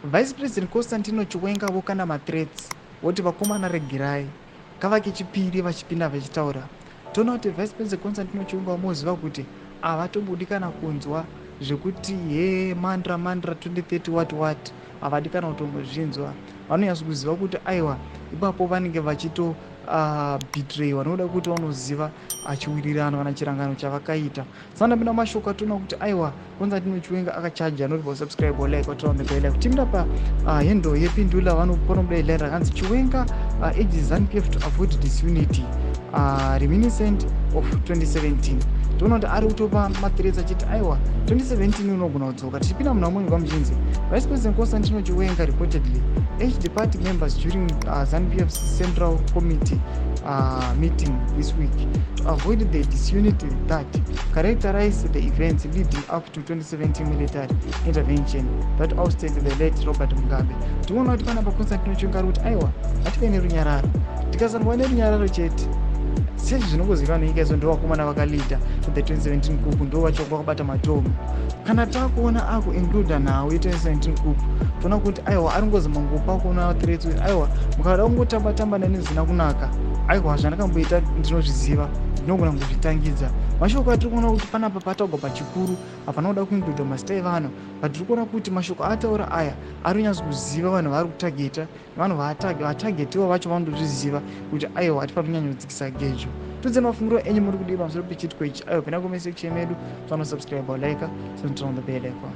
Vice President Constantino Chiwenga vokanda mathreats, voti vakomana regerai. Kava kechipiri vachipinda vachitaura. Toona kuti Vice President Constantino Chiwenga vamoziva kuti havatobudi kana kunzwa zvekuti he mandra mandra 2030 what what, havadi kana kutombozvinzwa. Vanonyatso kuziva kuti aiwa, ipapo vanenge vachito betrayiwa nokuda kuti vanoziva achiwirirano kana chirangano chavakaita. Saka ndapinda mashoko atoona kuti aiwa, Constantino Chiwenga akachaja. Not subscribe or like, watora on the bell. Kutimira pa handle yepindula vanobuda line rakanzi "Chiwenga urges ZANU-PF to avoid disunity reminiscent of 2017". Toona kuti ari kutopa mathreats achiti aiwa, 2017 unogona kudzoka. Tichipinda muna mumwe kwamuchinzi Vice President Constantino Chiwenga reportedly urged party members during ZANU-PF's Central Committee meeting this week to avoid the disunity that characterized the events leading up to 2017 military intervention that ousted the late Robert Mugabe. Tinoona kuti panapa Constantino Chiwenga ari kuti aiwa, ngative nerunyararo. Tikasangova nerunyararo chete, sezvi zvinongozivikanwa nenyika izvo, ndo vakomana vakaleada to the 2017 coup, ndo vacho vakabata matomu. Kana takuona akuincluda nhau ye2017 coup, toona kuti aiwa, ari ngozama ngopa kuona threats kuti aiwa, mukada kungotamba tamba neni zvisina kunaka, aiwa, zvandakamboita ndinozviziva, ndinogona kuzvitangidza. Mashoko atiri kuona kuti panapa pataurwa pachikuru hapana kuda kuincluda mazita evanhu, but tiri kuona kuti mashoko ataura aya ari kunyatso kuziva vanhu vaari kutargeta. Vanhu vatargetiwa vacho vanotozviziva kuti aiwa, hatifaniri kunyanyodzikisa gejo. Tudze mafungiro enyu, muri kudii pamusoro pechiitiko ichi? Aiwa, pinda comment section medu, vanosubscribe, like, turn on the bell icon.